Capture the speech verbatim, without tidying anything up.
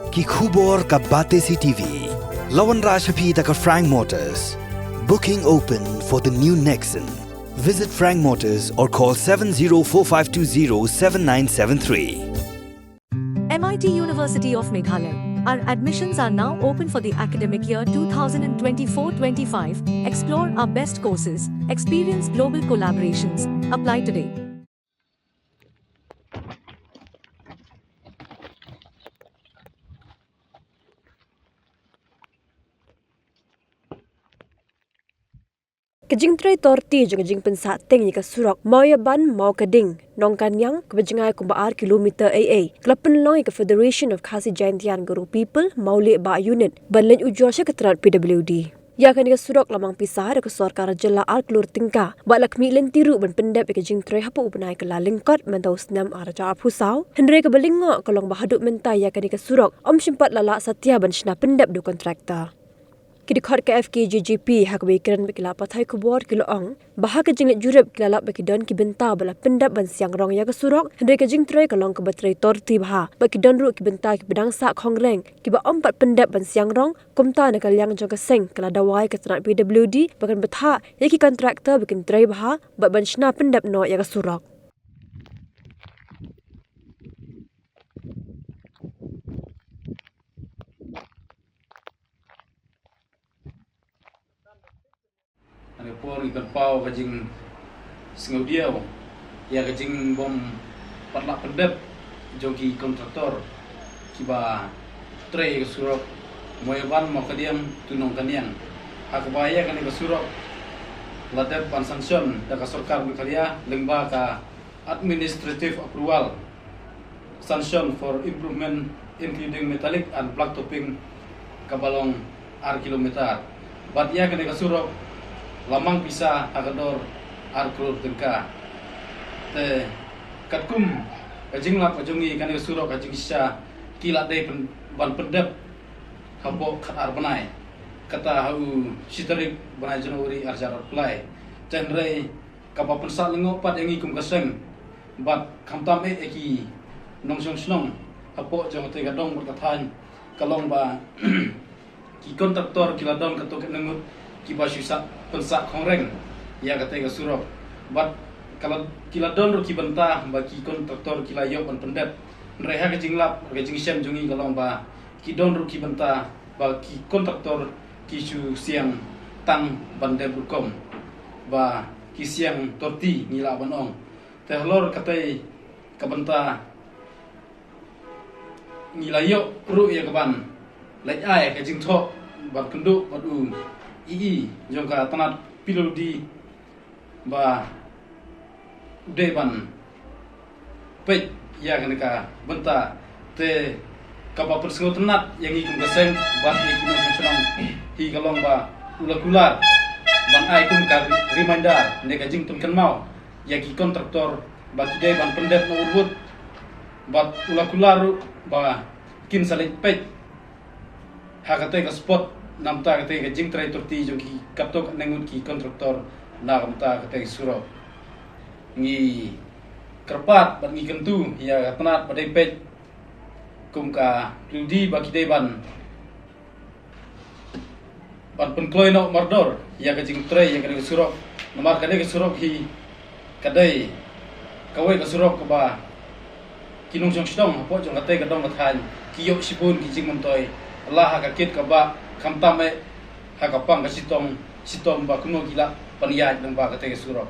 Ki khubor ka Batesi T V. La wanrah sha phi da ka Frank Motors. Booking open for the new Nexon. Visit Frank Motors or call seven zero four five two zero seven nine seven three. M I T University of Meghalaya. Our admissions are now open for the academic year twenty twenty-four twenty-five. Explore our best courses, experience global collaborations. Apply today. Ka jingtrei torti jong ka jingpynsah teng ïa ka surok Mawïaban Mawkading Nongkaniang, kaba jngai kumba ar kilometer ei ei, ka la pynlong ïa ka Federation of Khasi Jaintia and Garo People Mawleh Bah Unit ban leit ujor sha ka tnat P W D. Ïa kane ka surok la mang pisa da ka sorkar jylla ar klur tyngka, bad la khmih lynti ruh ban pyndep ïa ka jingtrei hapoh u bnai Kyllalyngkot mynta u snem ar hajar arphew saw. Hynrei kaba lyngngoh ka long ba haduh mynta ïa kane ka surok ym shym pat la lah satia ban shna pyndep da u kontraktor. Ki dkhot ka F K J G P ha kaba ïakren bad ki lad pathai khubor ki la ong ba ha ka jingleit jurip ki la lap ba ki don ki bynta ba la pyndep ban siang rong ïa ka surok, hynrei ka jingtrei ka long kaba trei torti bha, bad ki don ruh ki bynta kiba dang sah khongreng kiba ym pat pyndep ban siang rong. Kumta na ka liang jong ka seng ka la dawa ïa ka tnat P W D ba kan bthah ïa ki kontraktor ba kin trei bha bad ban shna pyndep noh ïa ka surok. Ha kane ka por ngi pynpaw ka jingsngewdiaw ïa ka jingbym pat lah pyndep jong ki kontraktor kiba trei ka surok Mawïaban Mawkading to Nongkaniang. Ha kaba ïa kane ka surok la dep ban sanction da ka sorkar Meghalaya lyngba ka administrative approval sanction for improvement including metallic and blacktopping kaba long ar kilometer. Bad ïa kane ka surok la mang pisa ha ka dor ar klur tyngka. Te katkum ka jinglap ka jong ngi, kane ka surok ka jingshisha ki la dei pyn-, ban pyndep hapoh khatar bnai, kata ha u shi tarik bnai January ar hajar arphew lai. Te hynrei kaba pynsah lyngngoh pat ïa ngi kum ka seng bad khamtam eh ïa ki nongshong shnong hapoh jong kata ka dong bad ka thaiñ ka long ba ki kontraktor ki la don katto katne ngut kiba shu sah pynsah khongreng ïa kata ka surok. Bad ka la, ki la don ruh ki bynta ba ki kontraktor ki la ïoh ban pyndep. Hynrei ha ka jinglap, ka jingshem jong ngi ka long ba ki don ruh ki bynta ba ki kontraktor ki shu siang tang ban dep rukom, ba ki siang torti ngi lah ban ong. Te halor katei ka bynta ngi la ïoh ruh ïa ka ban leit ai ka jingthoh ban kynduh bad u E E jong ka tnat P W D ba u dei ban peit ïa kane ka bynta. Te kaba pynsngewtynnat ïa ngi kum ka seng bad ïa ki nongshong shnong hi ka long ba u la kular ban ai kum ka reminder ne ka jingpynkynmaw ïa ki kontraktor ba ki dei ban pyndep noh u rud, bad u la kular ruh ba kin sa leit peit ha katei ka spot namar katei ka jingtrei torti jong ki katto katne ngut ki kontraktor na ka bynta katei ka surok. Ngi kyrpad bad ngi kyntu ïa ka tnat ba dei peit kum ka P W D ba ki dei ban ban pynkloi noh mardor ïa ka jingtrei ïa katei ka surok. Namar katei ka surok hi ka dei kawei ka surok kaba ki nongshong shnong hapoh jong katei ka dong ka thaiñ ki ïoh shibun ki jingmyntoi la ha ka kit kaba khamtam eh ha ka pang ka shitom, shitom ba kumno ki lah ban ïaid lyngba katei ka surok.